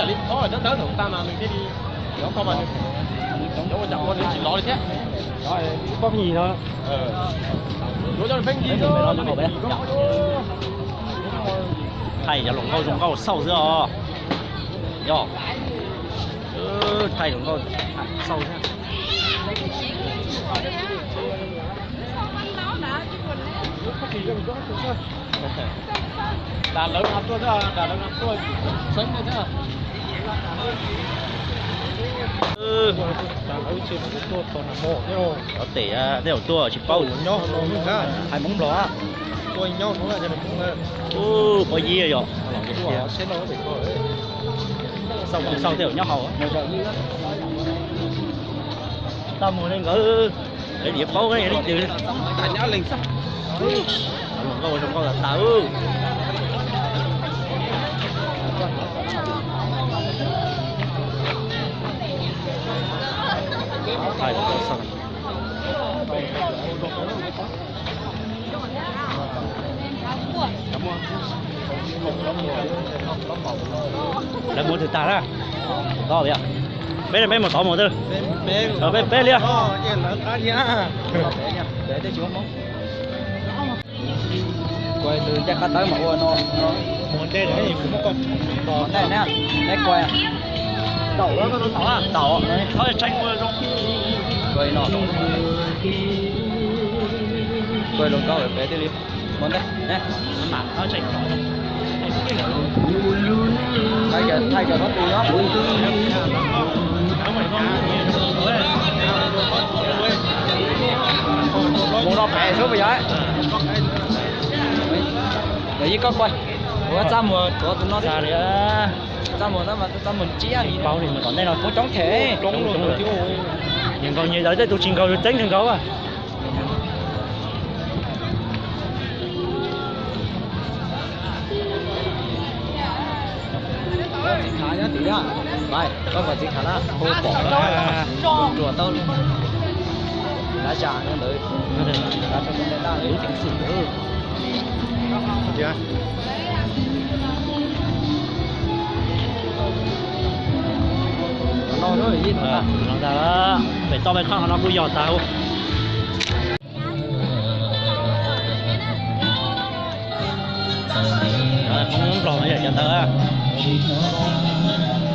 Li thov dawb dawb thaum tas mas nws thiaj li, cov ko mas nws, cov ua cas ua nws tsis lov li thiab. Poj phim no. Yuav coj peb nki. Thaij cov hluas nkauj zoo nkauj xauj xwb os. Yog, thaij hluas nkauj xauj xwb. Dag lawv no tuaj, dag lawv no tuaj, sawv thiab. Cov tes tej zaum tuaj tsis paub. Hais Hmoob Nplog. Ua pob yib yom. Xauj tej zaum nyob hauv. Tau mus li nkawd, lawv tsis paub li twg. Hluas nkauj zoo nkauj tas tas. Lawv mus twg tag na? Peb, peb mus tod mus twg? Peb, peb li. Kuv tus ncaj qab tawb mas ua no. Mus ntej, neb kuai. Taum, taum, taum. Kuai no. Kuai hluas nkauj pem thiaj li. Mus ntej, thaij cov, thaij cov pob tw no. Mus no pem xwb puas yog? Lawv yeej koj kuai. Ua txaj muag tuav tus no, txaj muag no mas txaj muag tsiab li. Paub li mus tom ntej no kuj coob them. Nyias nkaus nyias daws, tej tus tsis nkaus yus txeeb nkaus. Txiv khav nyob tim no, koj kom txiv khav na, hu pom, ruam tau li. Lav zam ntawd, lav rau tus ntawd lub ceev xwm. Pem toj peb khob no kuj yog tas. Hmoob Nplog no yog cov ntawd.